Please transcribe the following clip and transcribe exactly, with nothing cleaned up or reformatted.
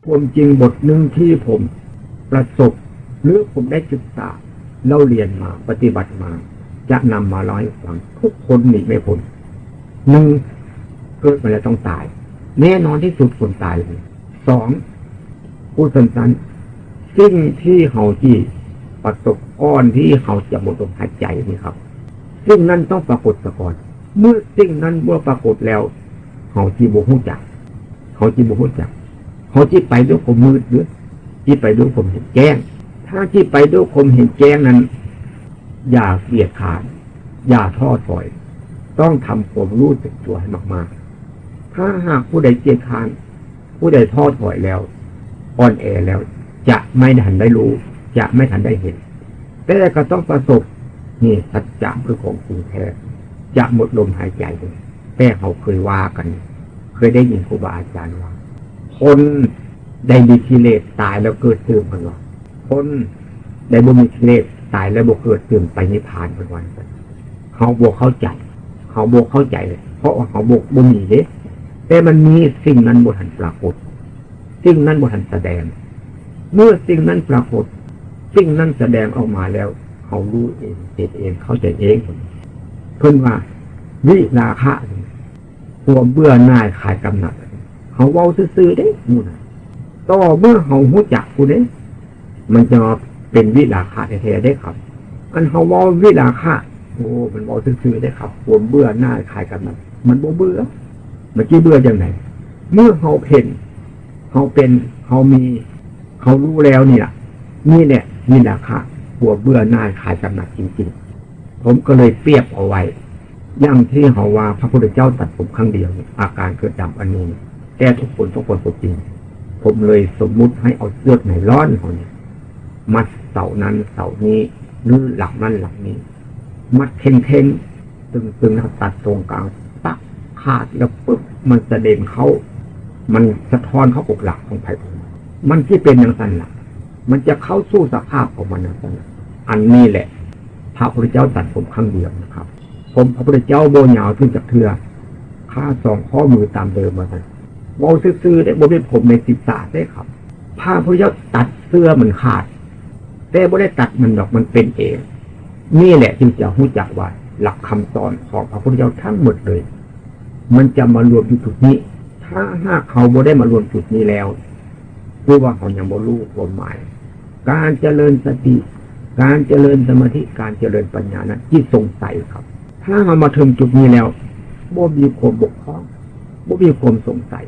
ความจริงบทหนึ่งที่ผมประสบ หรือผมได้ศึกษาเล่าเรียนมาปฏิบัติมา จะนำมาเล่าให้ฟัง ทุกคนหนีไม่พ้น หนึ่ง เกิดมาแล้วต้องตาย แน่นอนที่สุดคนตาย สอง พูดสั้นๆ สิ่งที่เฮาที่ประสบก่อนที่เฮาจะหมดลมหายใจนี่ครับ สิ่งนั้นต้องปรากฏซะก่อน เมื่อสิ่งนั้นบ่ปรากฏแล้ว เฮาที่บ่ฮู้จัก เฮาที่บ่ฮู้จัก เฮาที่ไปด้วยความมืดหรือที่ไปด้วยความเห็นแจ้ง ถ้าที่ไปด้วยความเห็นแจ้งนั้น อย่าเกียจคร้าน อย่าท้อถอย ต้องทำความรู้สึกตัวให้มากๆ ถ้าหากผู้ใดเกียจคร้าน ผู้ใดท้อถอยแล้ว อ่อนแอแล้ว จะไม่ทันได้รู้ จะไม่ทันได้เห็น แต่ก็ต้องประสบ นี่สัจจะคือของจริงแท้ จะหมดลมหายใจ แต่เขาเคยว่ากัน เคยได้ยินครูบาอาจารย์ว่า คนได้มีกิเลสตายแล้วเกิดตื่นเพิ่นว่า คนได้บ่มีกิเลสตายแล้วบ่เกิดตื่นไปนิพพานเพิ่นว่า เขาบ่เข้าใจ เขาบ่เข้าใจ เพราะว่าเขาบ่บ่มีเด้ แต่มันมีสิ่งนั้นบ่ทันปรากฏ สิ่งนั้นบ่ทันแสดง เมื่อสิ่งนั้นปรากฏ สิ่งนั้นแสดงออกมาแล้ว เขารู้เอง เห็นเอง เข้าใจเอง เพิ่นว่า วิราคะ ความเบื่อหน่ายคลายกำหนัด เขาเว้าซื่อๆเด้หมู่น่ะ ต่อเมื่อเขาฮู้จักผู้เด้ มันจะมาเป็นวิราคะแท้ๆเด้ครับ อันเขาเว้าวิราคะ โอ้ มันเว้าซื่อๆเด้ครับ ความเบื่อหน่ายคลายกำหนัด มันบ่เบื่อ มันสิเบื่อจังได๋ เมื่อเขาเห็น เขาเป็น เขามี เขารู้แล้วนี่ล่ะ นี่แหละวิราคะ ความเบื่อหน่ายคลายกำหนัดจริงๆ ผมก็เลยเปรียบเอาไว้ อย่างที่เขาว่าพระพุทธเจ้าตัดผมครั้งเดียว อาการเกิดดับอันนี้ แต่ทุกคนทุกคนก็จริง ผมเลยสมมุติให้เอาเชือกไนลอนเขาเนี่ย มัดเสานั้นเสานี้ หรือหลักนั้นหลักนี้ มัดเข่งๆ ตึงๆ แล้วตัดตรงกลาง ปัก ขาดแล้วปุ๊บ มันสะเด็นเข้า มันสะท้อนเข้ากกหลักของไผของมัน มันสิเป็นจังซั่นล่ะ มันจะเข้าสู่สภาพของมันจังซั่นล่ะ อันนี้แหละ พระพุทธเจ้าตัดผมครั้งเดียวนะครับ ผมพระพุทธเจ้าบ่ยาวขึ้นจักเทื่อ ข้าสองข้อมือตามเดิมว่าซั่น เว้าซื่อๆเด้ บ่มีผมในศีรษะเด้ครับ พระพุทธเจ้าตัดเสื้อมันขาด แต่บ่ได้ตัดมันดอก มันเป็นเอง นี่แหละจึงจะฮู้จักว่าหลักคำสอนของพระพุทธเจ้าทั้งหมดเลย มันจะมารวมอยู่จุดนี้ ถ้าหากเขาบ่ได้มารวมจุดนี้แล้ว คือว่าเขายังบ่รู้ความหมาย การเจริญสติ การเจริญสมาธิ การเจริญปัญญานั้นที่สงสัยครับ ถ้าเขามาถึงจุดนี้แล้ว บ่มีความบกพร่อง บ่มีความสงสัย